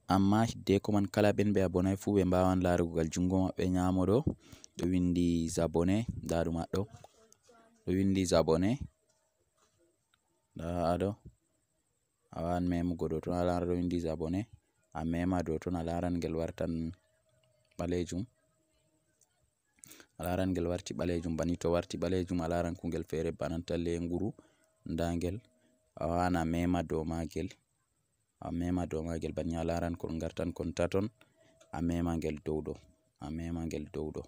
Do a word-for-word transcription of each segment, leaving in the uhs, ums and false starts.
Amma hiddeko man, kala ɓen ɓe abonay fuu, ɓe mbaawan laarugo gal juŋngo maɓɓe nyaamo ɗo, ɗo winndi s'abonner, ndaa ɗum haɗɗo, ɗo winndi s'abonner, ndaa haa ɗo, a waawan meemugo ɗo ton, a laara ɗo winndi s'abonner, a meema ɗo ton, a laaran ngel wartan ɓaleejum. A laaran ngel warti ɓaleejum bana ni. To warti ɓaleejum, a laaran kungel feere bananta leenguru. Ndaa ngel, a waawan a meema dow maagel. A meema dow maagel bana ni, a laaran kon ngartan kon taton. A meema ngel dow ɗo. A meema ngel dow ɗo.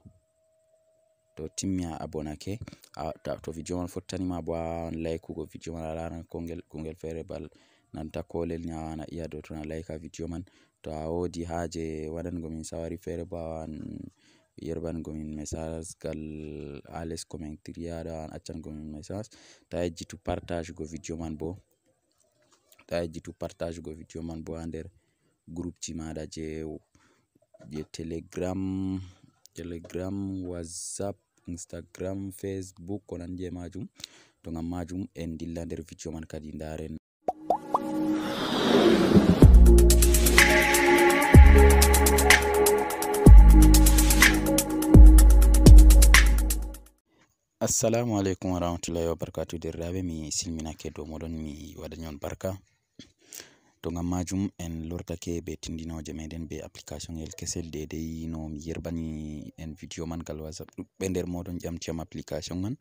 To timmi a abonake, a, ta, to video man fottani ma bo, a waawan laykugo video man, a laaran kungel, kungel feere bana nanta koolel ni, a waawan a yi'a dow ton, a layka video man. To a woodi haaje waɗango min sawari feere bo, a waawan yerɓango min message gal haa les commentary, a ɗo a accango min message. Ta yejjitu partage go video man bo. Ta yejjitu partage go video man bo haa nder group ji maaɗa je, je Telegram, Telegram, WhatsApp, Instagram, Facebook, ko nandi e maajum. To ngam maajum en ndilla nder video man kadi ndaaren. Assalamu alaikum warahmatullahi wabarakatuh. Derɗiraaɓe, mi silminake dow moɗon, mi waɗani on barka. To ngam maajum en lortake be tindinooje meɗen be application el kesel, deidei no mi yerɓani en video man gal WhatsApp. Ɗuɗɓe nder moɗon ƴamti am application man.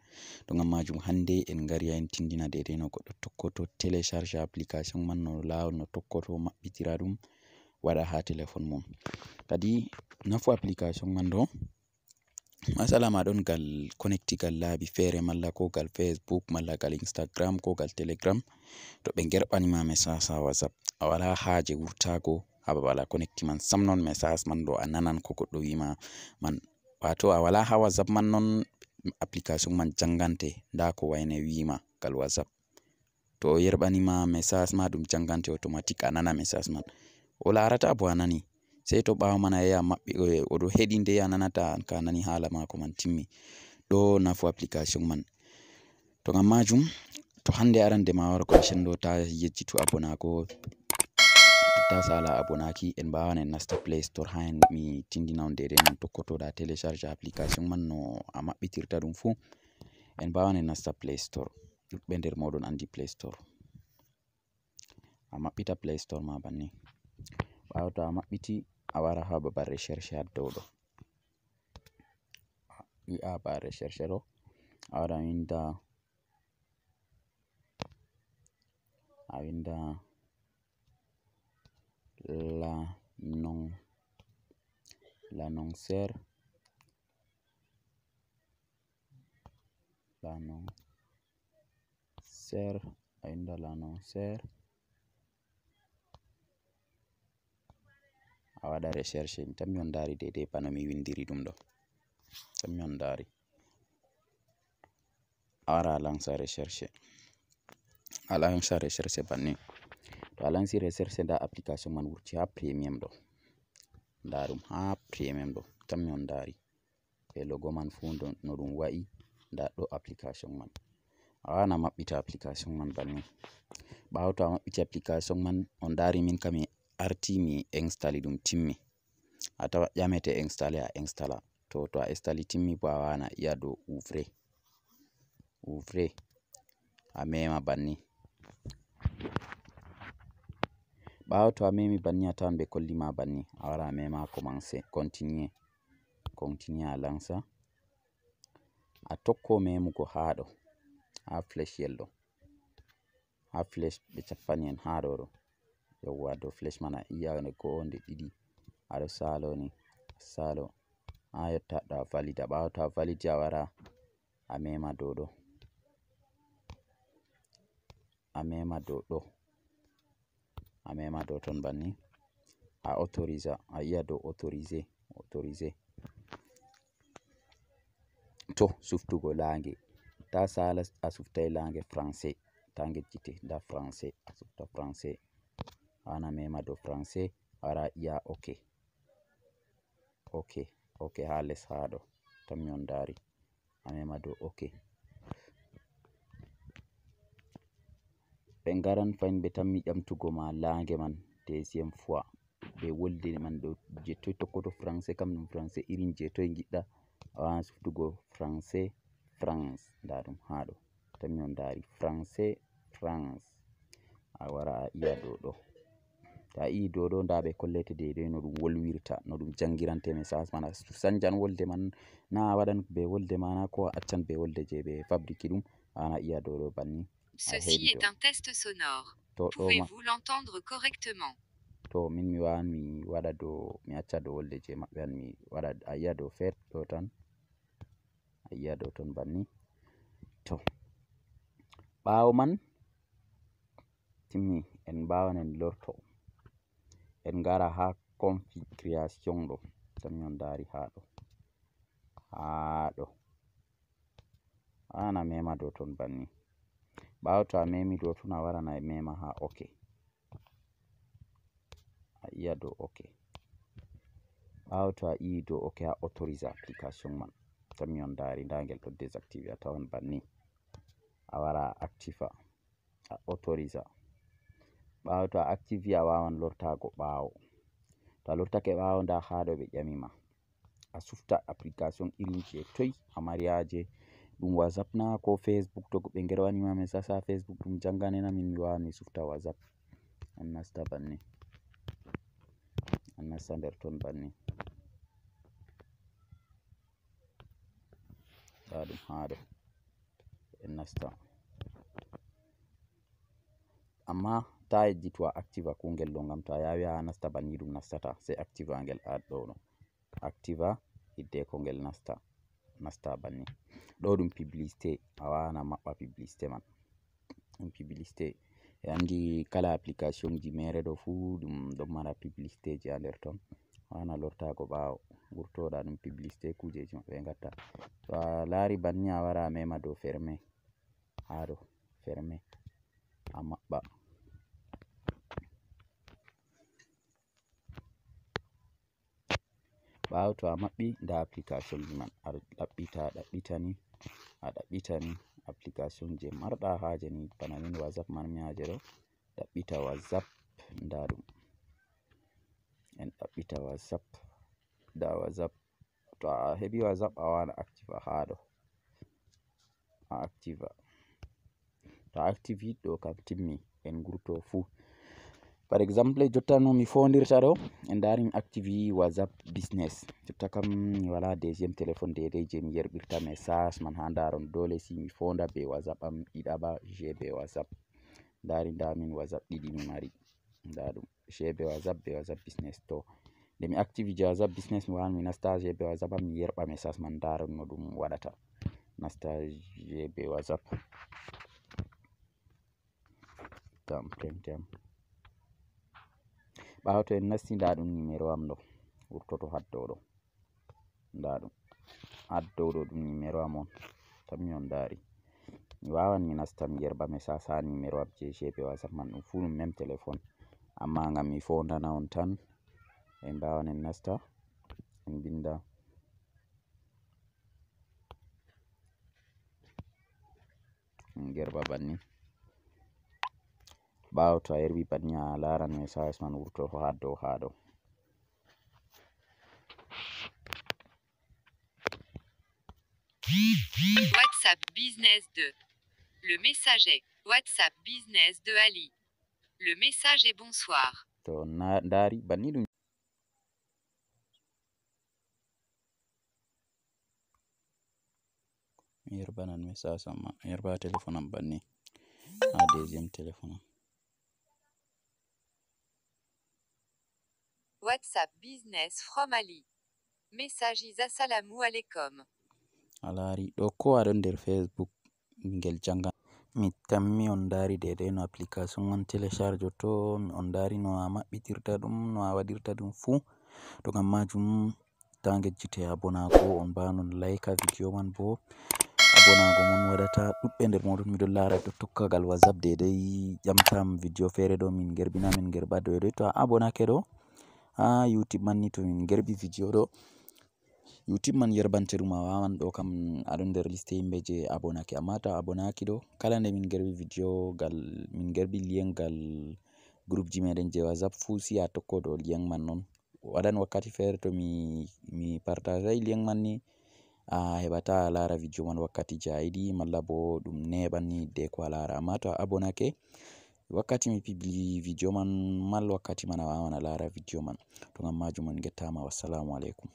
To ngam maajum hande en ngari haa en tindina deidei no goɗɗo tokkoto télécharge application man, no laawol no tokkoto maɓɓitira ɗum, waɗa haa telefon mum. Kadi nafu application man ɗo, masala ma ɗon gal connecti gal laabi feere, malla ko gal Facebook, malla gal Instagram, ko gal Telegram. To ɓe ngerɓani ma message haa WhatsApp, a wala haaje wurtaago haa babal a connecti man sam non, message man ɗo a nanan ko goɗɗo wi'i ma man. Waato a wala haa WhatsApp man non, application man jangante, ndaa ko wayne wi'i ma gal WhatsApp. To o yerɓani ma message ma, ɗum jangante automatique, a nana message man. O laarata bo a nani. Sey to ɓaawo man a yahi a maɓɓi, o, o ɗo heɗi nde a nanata an ka nani haala maako man timmi. Ɗo nafu application man. To ngam maajum, to hande arande ma wargo a sendo, ta yejjitu abonaago, ta sala abonaaki, en mbaawan en nasta Play Store haa en mi tindina on deidei no tokkotoɗa télécharge application man, no a maɓɓitirta ɗum fuu. En mbaawan en nasta Play Store. Ɗuɗɓe nder moɗon andi Play Store. A maɓɓita Play Store ma banni. Ɓaawo to a maɓɓiti, a wara haa babal recherche haa dow ɗo. Yi'a ba recherche ɗo. A wara a winda, a winda l'annon-, l'annonceur. L'annonceur, a winda l'annonceur. A waɗa recherche, mi tammi on ndaari deidei bana mi windiri ɗum ɗo. Tammi on ndaari. A wara a lansa recherche. A lansa recherche banni. To a lansi recherche, nda application man wurti haa premium ɗo. Nda ɗum haa premium ɗo. Tammi on ndaari. E logo man fuu ndo-, no ɗum wa'i, nda ɗo application man. A waawan a maɓɓita application man banni. Ɓaawo to a maɓɓiti application man, on ndaari min kam mi arti mi instali ɗum timmi. A tawa ƴamete installe, a instala. To, to a instali timmi bo, a waawan a yi'a dow ouvre. Ouvre. A mema banni. Ɓaawo to a memi banni, a tawan ɓe kolli ma banni. A wara a mema commencer, continuer. Continuer a lansa. A tokko memugo haa ɗo. Haa flèche yel ɗo. Haa flèche ɓe cappani en haa ɗo ɗo. Yawwa, dow flèche man a yi'a nde go'o, nde ɗiɗi. A ɗo saalo ni. Saalo. Haa yotta ɗo a valida. Ɓaawo to a validi a wara a mema dow ɗo. A mema dow ɗo. A mema dow ton banni. A autorisa. A yi'a dow autorisé. Autorisé. To, suftugo laange. Ta sala a suftai laange français. Ta ngejjite. Nda français. A sufta français. Haa a mema dow français. A wara a yi'a OK. OK. OK haa les haa ɗo. Tammi on ndaari. A mema dow OK. Ɓe ngaran fahin ɓe tammi ƴamtugo ma laange man deuxième fois. be wolde man ɗo, je toy tokkoto français, kam ɗum français irin je toy ngiɗɗa, a waawan suftugo français, France, nda ɗum haa ɗo. Tan mi on ndaari français, France. A wara a iya dow ɗo. To a i'i dow ɗo, nda ɓe kollete deydey no ɗum wolwirta, no ɗum jangirante message man. A sanjan wolde man, na a waɗan be wolde ma, na ko a accan be wolde je ɓe fabriki ɗum, a na iya dow ɗo banni. A Ceci heɓi est ɗo. Un test sonore. To ɗo ma, Pouvez-vous l'entendre correctement? To min mi wawan mi waɗa dow, mi acca dow wolde je maɓɓe an, mi waɗa a iya dow feere ɗo tan. A iya dow ton banni. To. Ɓaawo man, timmi, en mbaawan en lorto. En ngara haa configuration ɗo. Tan mi on ndaari haa ɗo. Haa ɗo. Haa na mema dow ton banni. Ɓaawo to a memi dow ton, a waran a mema haa OK. A iya dow OK. Ɓaawo to a i'i dow OK, a autoriser application man. Tan mi on ndaari, nda ngel ɗo désactivé, a tawan banni. A wara a activa, a autoriser. Ɓaawo to a activi, a waawan lortaago ɓaawo. To a lortake ɓaawo, nda haa ɗo ɓe ƴami ma. A sufta application irin je toy a mari haaje. Ɗum WhatsApp na ko Facebook, to goɗɗo ɓe ngerwani ma message haa Facebook, ɗum jangane na, min mi waawan mi sufta WhatsApp. En nasta banni. En nasta nder ton banni. Nda ɗum haa ɗo. En nasta. Amma ta yejjitu a activa kungel ɗo, ngam to a yawi a nasta banni ɗum nastata, sey activa ngel add ɗo ɗo. Activa hiddeko ngel nasta, nasta banni. Ɗo ɗum publicité, a waawan a maɓɓa publicité man. Ɗum publicité. E andi kala application ji mere ɗo fuu ɗum ɗon mara publicité ji haa nder ton. A waawan a lortaago ɓaawo. Wurtoɗa ɗum publicité kujeji maɓɓe ɓe ngatta. To a laari banni a wara a mema dow fermé. Haa ɗo fermé. A maɓɓa. Ɓaawo to a maɓɓi, nda application ji man. A ɗaɓɓita, a ɗaɓɓita ni, a ɗaɓɓita ni application je marɗa haaje ni, bana min WhatsApp marmi haaje ɗo. Ɗaɓɓita WhatsApp, nda ɗum. En ɗaɓɓita WhatsApp, nda WhatsApp. To a heɓi WhatsApp, a waawan a activa haa ɗo. A activa. To a activi ɗo kam timmi, en ngurto fuu. Par exemple, jotta no mi foondirta ɗo, en ndaari mi activi WhatsApp Business. Jotta kam mi wala deuxième téléphone deydey je mi yerɓirta message man haa ndaaron. Doole si mi foonda be WhatsApp am ɗiɗaɓa, G B WhatsApp. Ndaari nda min WhatsApp ɗiɗi mi mari. Nda ɗum. J'ai be WhatsApp, be WhatsApp Business. To nde mi activi je WhatsApp Business, mi wawan mi nasta je be WhatsApp am, mi yerɓa message man, ndaran no ɗum waɗata. Nasta je be WhatsApp. Tam, tem, tem. Ɓaawo to en nasti, nda ɗum numéro am ɗo. Wurtoto haddo ɗo. Nda ɗum. Haa dow ɗo ɗum numéro am on. Tan mi on ndaari. Mi wawan mi nasta mi yerɓa message haa numéro am je G B WhatsApp man, ɗum fuu ɗum même téléphone. Amma ngam mi foondana on tan, en mbaawan en nasta, en mbinda. En yerɓa banni. Ɓaawo to a yerɓi banni, a laaran message man wurto haa dow, haa ɗo. WhatsApp Business deux. Le message est: WhatsApp Business de Ali. Le message est: bonsoir. To na ndaari banni ɗum. Mi yerɓanan message am, mi yerɓa téléphone am banni. Ha deuxième téléphone am. WhatsApp Business from Ali. Message is: Assalamu alaikum. A laari ɗo ko aɗon nder Facebook, ngel janga. Mi tammi on ndaari deydey no application on télécharge to, on ndaari no a maɓɓitirta ɗum, no a waɗirta ɗum fuu. To ngam majum, ta ngejjite abonaago, on mbaawan on like video man bo. Abonaago mon waɗata ɗuɗɓe nder mooɗon. Miɗon laara ɗo tokka gal WhatsApp deydey ƴamtam video feere ɗo min ngerɓina, min ngerɓa deydey. To a abonaake ɗo, ha YouTube man ni to min ngerɓi video ɗo, YouTube man yerbante ɗum, a wawan ɗo kam aɗon nder liste yimɓe je abonaaki. Amma to a abonaaki ɗo, kala nde min ngerɓi video gal, min ngerɓi lien gal groupe ji meɗen je WhatsApp fuu, si a tokkodo lien man non. Waɗan wakkati feere to mi, mi partageai lien man ni, a heɓata a laara video man wakkati jaayiɗi, malla bo ɗum neeɓan ni hidde ko a laara. Amma to a abonake, wakkati mi publie video man, mal wakkati man a wawan a laara video man. To ngam majum on ngettama. Wassalamu alaikum.